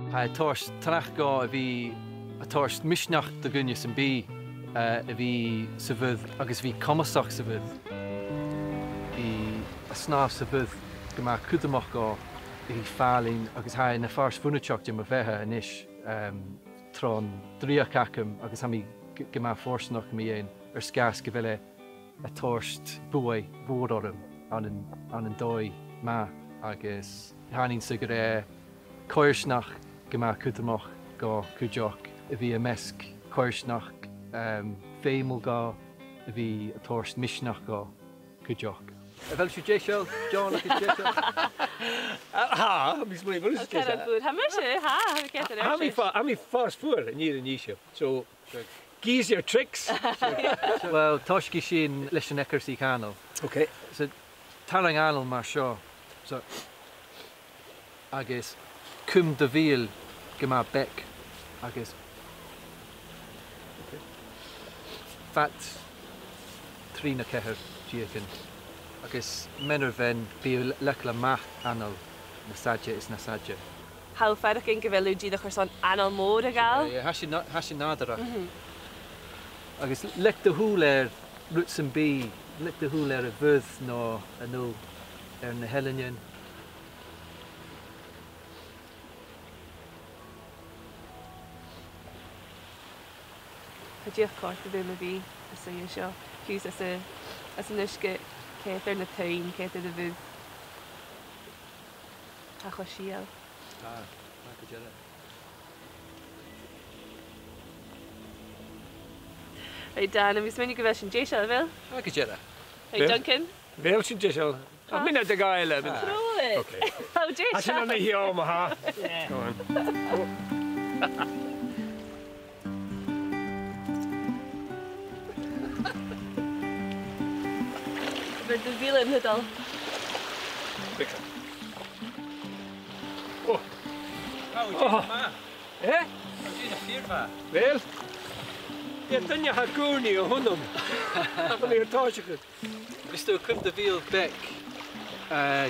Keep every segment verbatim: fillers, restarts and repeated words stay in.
Tha e a' toirt tràth gu bhith a' toirt misneachd do dhuine sam bith, eh, a bhith sa bhùrn agus a bhith comasach sa bhùrn. Bidh a' snàmh sa bhùrn gu math cudromach dhomh a bhith fàilinn agus tha e na phàirt bhunaiteach de mo bheatha a-nis, em, tron dreuchd agam agus tha mi gu, gu math fortanach mu dheidhinn air sgàth 's gu bheil e a' toirt buaidh mhòr orm ann an, ann an dòigh math agus chanainn-sa gur e coimhearsnachd gu math cudromach dhomh cuideachd, a bhith am measg coimhearsnachd, em, feumail dhomh, a bhith a' toirt misneachd dhomh cuideachd. A bheil sibh deiseil? John, a bheil sibh deiseil? Ah, tha, tha mi a' smaoineachadh gu bheil sibh deiseil. Tha mise, tha, tha mi ceart air sin. Tha mi fa-, tha mi fàs fuar an-diugh an-seo. So, geese your tricks. Well, tòisichidh sinn leis an eacarsaich anail. Okay. So, tarraing anail mar seo. So, agus cùm do bheul gu math beag agus fad trì no ceithir diogan. Agus mean air mhean, bidh thu a' leigeil a-mach anail nas fhaide is nas fhaide. Tha thu a' faireachdainn gu bheil thu dìreach airson anail mòr a ghabhail? Yeah, yeah, tha sin na-, tha sin nàdarrach. Mhm. Agus leig do shùil air rud sam bith, leig do shùil air a' bhùrn no a-null air na h-uilnean. Tha e dìreach còir a bhith a' suidhe seo, fiù 's anns a', anns an uisge, ceart air na tuinn, ceart air a' bhùrn. Tha e cho sìtheil. Ah, tha, gu dearbh. Right, Dan, tha mi a' smaoineachadh gu bheil sinn deiseil, a bheil? Ah, gu dearbh. Right, Duncan? A bheil sinn deiseil? Ah. Mionaid no dhà eile, mionaid. Trobhad. Okay. Tha thu deiseil. Tha sinn an-seo, ma-thà. Yeah. Go on. Bheir do bheul an t-sùil. Big. Oh. Oh, dè mar. Eh? Dè mar fìor mhath. Well, tha daoine a' gùrnaidh a th' annam. Tha mi air tòiseachadh. Agus tha thu a' cur do bheul beag, eh,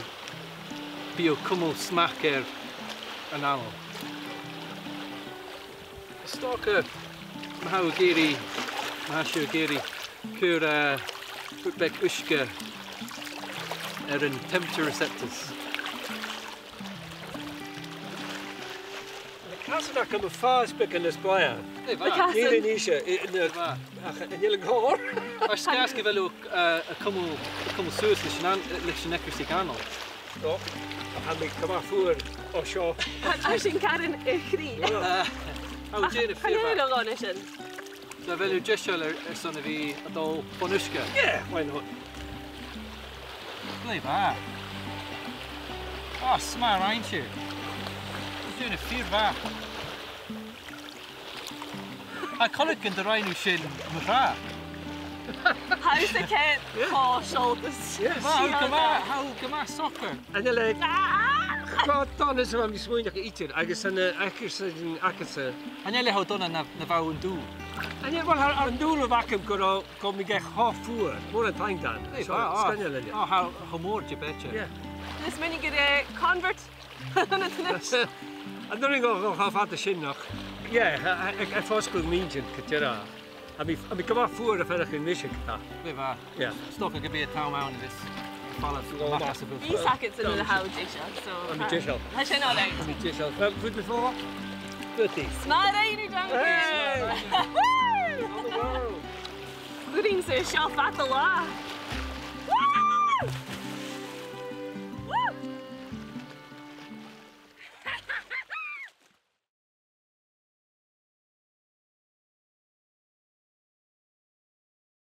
bidh thu a' cumail smachd air an anail. Is dòcha, ma tha thu ag iarraidh, ma tha sibh ag iarraidh, cuir, eh, rud beag uisge air an temperature receptors. Tha casan agam a' fàs beagan nas blàithe. Glè mhath. Tha casan. Nì mi a-nis, eh, na, glè mhath, ach chan eil an còrr. Air sgàth 's gu bheil thu, eh, a' cumail, a' cumail suas leis an an-, leis an eacarsaich anail. No, ach tha mi gu math fuar an seo. Tha, tha sinn caran a' chrith. Eh, tha thu a' dèanamh fìor mhath. Chan eil e ro dhona sin. So, a bheil thu deiseil air, airson a bhith a' dol fon uisge? Yeah, why not? Glè mhath. Ah, 's math a rinn thu. Tha thu a' dèanamh fìor mhath. Tha coltach gun do rinn thu sin mar-thà. Tha thusa cho seòlta is... Yes. Tha thu gu math, tha thu gu math socair. Chan eil e... Ah! Cho dona 's a bha mi a' smaoineachadh idir, agus an, eh, eacarsaich agadsa. Chan eil e cho dona na, na bha thu an-diugh. Chan eil, well, tha, tha an dùil agam gu robh, gum biodh e cho fuar. Mòran taing, Dan. Glè mhath, ah. So, sgoinneil. Ah, tha, cho mòr, ge b' e. Yeah. Tha mi a' smaoineachadh gur e convert. An urrainn dhomh, dhomh, dhomh fada sin, nach? Yeah, a, a, a, a' fosgladh m' inntinn, gu dearbh. Tha mi, tha mi gu math fuar a' faireachdainn a-nis, tha. Glè mhath. Yeah. 'S dòcha gum bi an t-àm ann a-nis. Falbh a-mach às a' bhùth. Bidh seachad san ùine a tha thu deiseil, so... Tha mi deiseil. Tha sin all right. Tha mi deiseil. Em, faod mi falbh? Faodaidh. 'S math a rinn thu, Duncan. Hey! On the world. Chuir sinn seo fad an latha.